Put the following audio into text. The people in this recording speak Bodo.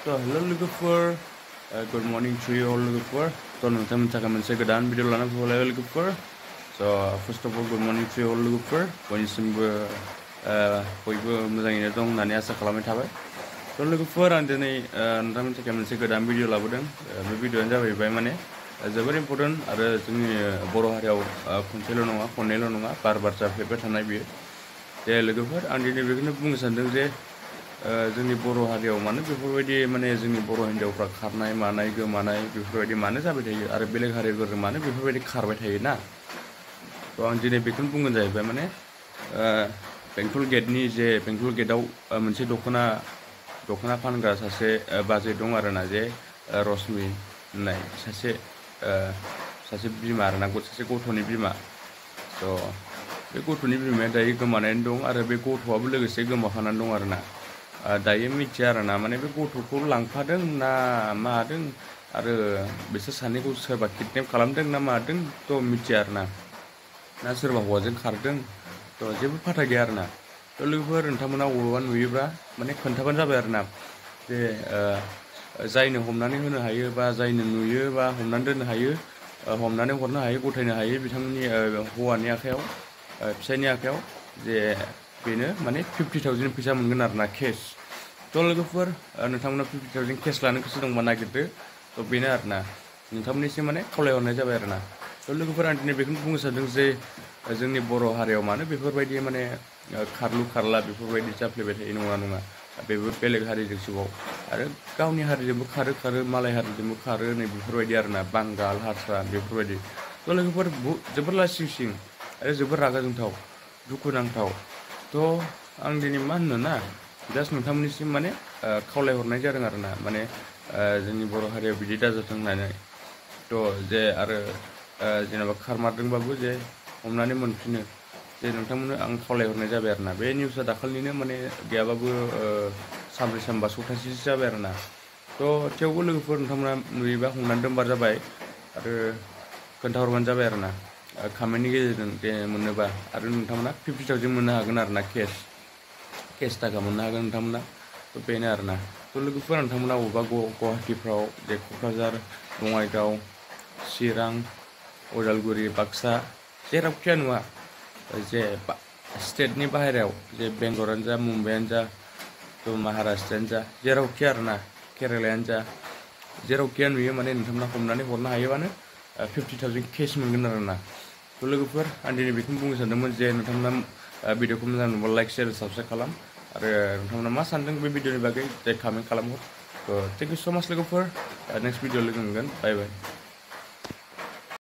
So hello lookupwr, good morning to you all lookupwr. So nonton taka moनसे गोदान भिडिअ लाना फैबाय lookupwr. So first of all good morning to you all lookupwr. बयनिसिमबो बयबो मोजाङैनो दं होननानै आसा खालामनाय थाबाय. So lookupwr आं दिनै नोंथांमोननि थाखाय मोनसे गोदान भिडिअ लाबोदों. बे भिडिअआनो जाहैबाय माने जोबोर इम्पोर्टेन्ट आरो जोंनि बर' हारियाव खनसेल' नङा खननैल' नङा बार जाफ्लेबाय थानाय बियो. जे लोगोफोर आं दिनै बेखौनो बुंनो सानदों जे जोंनि बर' हारियाव मानो बेफोरबायदि माने जोंनि बर' हिन्जावफ्रा खारनाय मानाय गोमानाय बेफोरबायदि मानो जाबाय थायो आरो बेलेग हारिफोरजों मानो बेफोरबायदि खारबाय थायो ना. थ' आं दिनै बेखौनो बुंगोन जाहैबाय माने बेंटल गेटनि जे बेंटल गेटआव मोनसे दख'ना फानग्रा सासे बाजै दं आरोना जे रश्मि होननाय सासे बिमा आरोना सासे गथ'नि बिमा. थ' बे गथ'नि बिमाया दायो गोमानानै दं आरो बे गथ'आबो लोगोसे गोमाफानानै दं आरोना. दायो मिथिया आरोना माने बे गथ'खौ लांफादों ना मादों आरो बिसोर सानैखौ सोरबा किडनेप खालामदों ना मादों थ' मिथिया आरोना ना सोरबा हौवाजों खारदों थ' जेबो फाथा गैया आरोना. थ' लोगोफोर नोंथांमोना बबेबा नुयोब्ला माने खोन्थाबानो जाबाय आरोना जे जायनो हमनानै होनो हायो बा जायनो नुयो बा हमनानै दोननो हायो हमनानै हरनो हायो गथायनो हायो बिथांमोननि हौवानि आखायाव फिसायनि आखायाव जे बेनो माने 50,000 फैसा मोनगोन आरोना केस. थ' लोगोफोर नोंथांमोना 50,000 केस लानो गोसो दंबा नागिरदो. थ' बेनो आरोना नोंथांमोननिसिम माने खावलायहरनाय जाबाय आरोना. थ' लोगोफोर आं दिनै बेखौनो बुंनो सानदों जे जोंनि बर' हारियाव मानो बेफोरबायदि माने खारलु खारला बेफोरबायदि जाफ्लेबाय थायो नङा बेबो बेलेग हारिजोंसोबाव आरो गावनि हारिजोंबो खारो मालाय हारिजोंबो खारो नै बेफोरबायदि आरोना बांगाल हारसा बेफोरबायदि. थ' लोगोफोर जोबोर लासिंसिं आरो जोबोर रागा जोंथाव दुखुनांथाव. थ' आं दिनै मा होननो ना जास्ट नोंथांमोननिसिम माने खावलायहरनाय जादों आरोना माने जोंनि बर' हारियाव बिदि दाजाथों होननानै. थ' जे आरो जेनेबा खारमारदोंबाबो जे हमनानै मोनफिनो जे नोंथांमोननो आं खावलायहरनाय जाबाय आरोना. बे निउसआ दाखालिनिनो माने गैयाबाबो सानब्रै सानबा सप्तासेसो जाबाय आरोना. थ' थेवबो लोगोफोर नोंथांमोना नुयोबा हमनानै दोनबानो जाबाय आरो खोन्थाहरबानो जाबाय आरोना कमेन्टनि गेजेरजों जे मोनोबा आरो नोंथांमोना 50,000 मोननो हागोन आरोना केस थाखा मोननो हागोन नोंथांमोना. थ' बेनो आरोना. थ' लोगोफोर नोंथांमोना बबेबा गुवाहाटिफ्राव जे क'क्राझार बङाइगाव चिरां उदालगुरि बाक्सा जेरावखिया नुवा जे स्टेटनि बाहेरायाव जे बेंगलरानो जा मुम्बाइआनो जा थ' महाराष्ट्रआनो जा जेरावखि आरोना केरेलायानो जा जेरावखिया नुयो माने नोंथांमोना हमनानै हरनो हायोबानो 50,000 केस मोनगोन आरोना. थ' लोगोफोर आं दिनै बेखौनो बुंनो सानदोंमोन जे नोंथांमोना भिडिअखौ मोजां नुबा लाइक शेयार साबस्क्राइब खालाम आरो नोंथांमोना मा सानदों बे भिडिअनि बागै जे कमेन्ट खालामहर. थ' थेंक इउ स' माच लोगोफोर नेक्स्ट भिडिअ लोगो मोनगोन. बाय बाय.